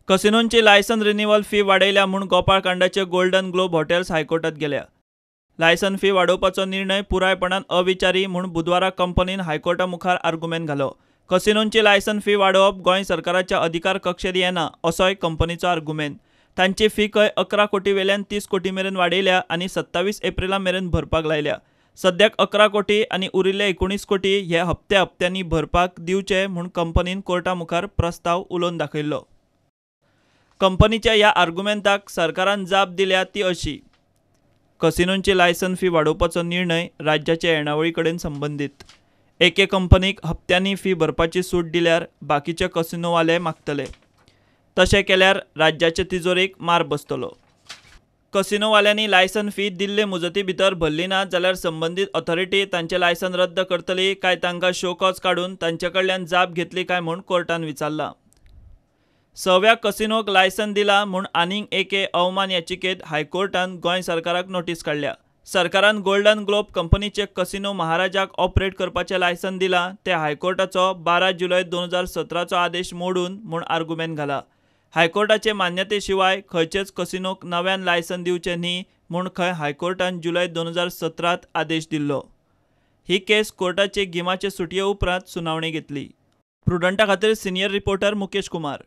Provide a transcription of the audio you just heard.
कसिनोंची license renewal fee वाडयल्या म्हूण Gopal कांडाचे golden globe hotels हायकोर्टात गेल्या. लायसन फी वाडोवपाचो निर्णय पुरायपणान अविचारी म्हूण बुधवारा कंपनीन हायकोर्टा मुखार आर्गुमेंत घालो. कसिनोंची लायसन फी वाडोवप गोंय सरकाराच्या अधिकार कक्षेत येना असोय कंपनीचो आर्गुमेंत. तांची फी खंय 11 कोटी वेल्यान 30 कोटी मेरेन वाडयल्या आनी 27 एप्रिला मेरेन भरपाक लायल्या. सद्याक 11 कोटी आनी उरिल्ले 19 कोटी हे हप्त्या हप्त्यांनी भरपाक दिवचे म्हूण कंपनीन कोर्टा मुखार प्रस्ताव उलोवन दाखयल्लो. कंपनीच्या ह्या आर्गुमेंताक सरकारान जाप दिल्या ती अशी: कसिनोंची लायसन फी वाडोवपाचो निर्णय राज्याचे येणावळी कडेन संबंदीत. एके कंपनीक हप्त्यांनी फी भरपाची सूट दिल्यार बाकीचे कसिनोवाले मागतले. तशें केल्यार राज्याचे तिजोरेक मार बसतलो. कसिनोवाल्यांनी लायसन फी दिल्ले मुजती भितर भरली ना जाल्यार संबंदीत ऑथॉरिटी तांचें लायसन रद्द करतली काय तांकां शो कॉज काडून तांचे कडल्यान जाप घेतली काय म्हूण कोर्टान विचारलां. सव्या कसिनोक लायसन दिला म्हूण आनीक एके अवमान याचिकेंत हायकोर्टान गोंय सरकाराक नोटीस काडल्या. सरकारान गोल्डन ग्लोब कंपनीचे कसिनो महाराजाक ऑपरेट करपाचें लायसन दिलां तें हायकोर्टाचो 12 जुलय 2017चो आदेश मोडून म्हूण आर्गुमेंत घाला. हायकोर्टाचे मान्यते शिवाय खंयचेच कसिनोक नव्यान लायसन दिवचें न्ही म्हूण खंय हायकोर्टान जुलय 2017त आदेश दिल्लो. ही केस कोर्टाचे गिमाचे सुटये उपरांत सुनावणी घेतली. प्रुडंटा खातीर सिनियर रिपोर्टर मुकेश कुमार.